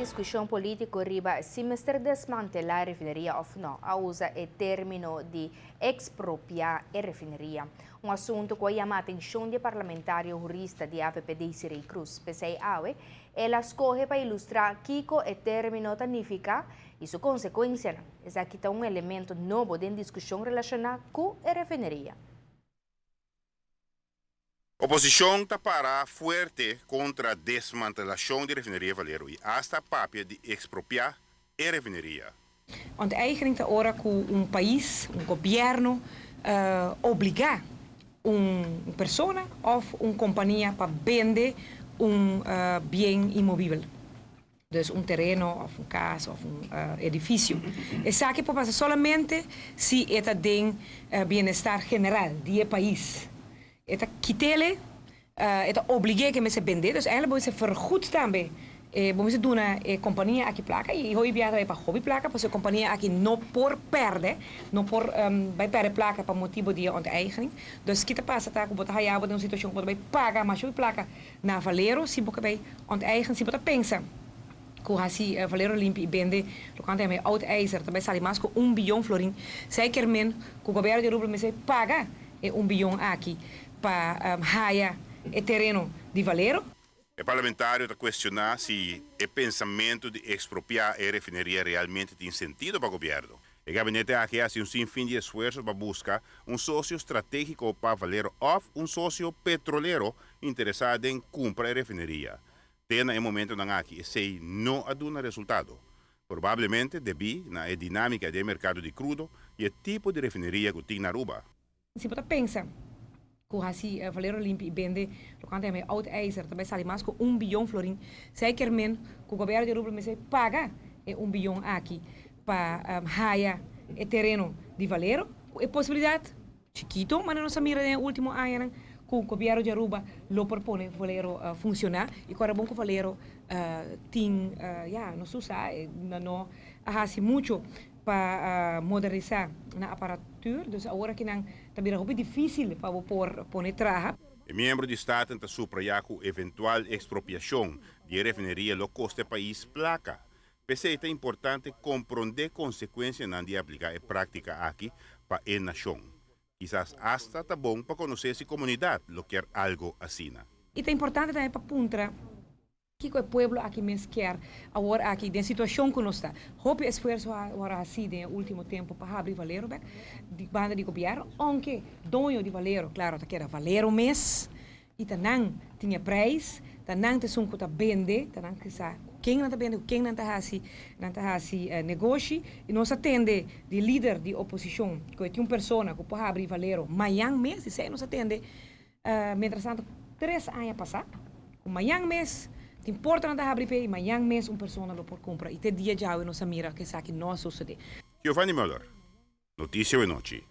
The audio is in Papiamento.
diskushon polítiko riba si mester desmantelá e refineria òf nò, a usa e término di ekspropiá e refineria. Un asuntu ku a yama atenshon di e parlamentario hurista di avp Desiree Croes. P'esei awe el a skohe pa ilustrá kiko e término ta nifiká i su konsekuensianan. Esaki ta un elemento nobo den diskushon relashoná ku e refineria. Oposishon ta para fuerte kontra desmantelashon di refineria Valero i asta papia di ekspropiá e refineria. Onteigening ta ora ku un pais, un gobièrnu, obligá un persona òf un kompania pa bende un bien inmovibel. Dus un tereno òf un kas òf un edifisio. Esaki por pasa solamente si e ta den bienestar general di e pais. E ta kit'ele, e ta oblig'é ke mester bend'é. Dus eigenlijk bo mester vergoed tambe. Bo mester duna e kompania aki plaka i hopi biaha ta bai pa hopi plaka pasobra e kompania aki no por pèrdè, no por bai pèrdè plaka pa motibu di e onteigening. Dus ki ta pasa ta ku bo ta haya bo den un situashon ku bo ta bai paga masha hopi plaka Na Valero si bo ke bay onteigen si bo ta pensa ku hasi Valero limpi i bende lokante yama e oud ijzer ta bay sali mas ku un biyon florin. Esei kier men ku gobierno di Aruba mester paga e un biyon aki pa haya e tereno di Valero. E parlamentario ta cuestiona si e pensamento di expropia e refineria realmente tin sentido pa gobierno. E gabinete aki a hasi un sinfin di esfuerso pa busca un socio strategico pa Valero of un socio petrolero interesá den kumpra e refineria. Te na e momentonan aki esei no a duna resultado, probablemente debí na e dinámika den e merkado di krudo i e tipo di refineria ku tin na Aruba. Si bo ta pensa ku hasi Valero limpi i bende lokante yama e oud ijzer ta bai sali mas ku un biyon florin, esei kier men ku gobièrnu di Aruba mester paga e un biyon aki pa haya e tereno di Valero. Ku e posibilidat Chikito, manera nos a mira den e ultimo añanan cu Gobierno di Aruba lo por pone Valero funciona y cu ora bon cu Valero tin, ya, nos tur sa, nan no a haci mucho pa modernisa nan aparatur, dus awor aki nan ta bira hopi dificil pa bo por pone traha. E miembro di Staten ta subraya cu eventual expropiacion di e refineria lo costa e pais placa. P'esei ta importante komprondé konsekuensianan di apliká e práktika aki pa e nashon. Kisas asta ta bon pa konosé si komunidat lo kier algo asina. I ta importante tambe pa puntra kiko e pueblo aki mes kier awor aki den situashon ku nos ta. Hopi esfuerso a wòrdu hasí den e último tempu pa habri Valero bèk di banda di gobièrnu, ounke doño di Valero, klaro, ta keda Valero mes. I ta nan tin e prijs, ta nan ta esun ku ta bende, ta nan ku sa ku ken nan ta bende, ku ken nan ta hasi, nan ta hasi negoshi. I nos a tende di lider di oposishon ku e tin un persona ku por habri Valero mañan mes, esei nos a tende mientrastanto tres aña pasá, ku mañan mes tin portanan ta habri p'e i mañan mes un persona lo por kumpra. I te dia djawe nos a mira ku esaki no a sosodé. Giovanni Muller, Noticia Awenochi.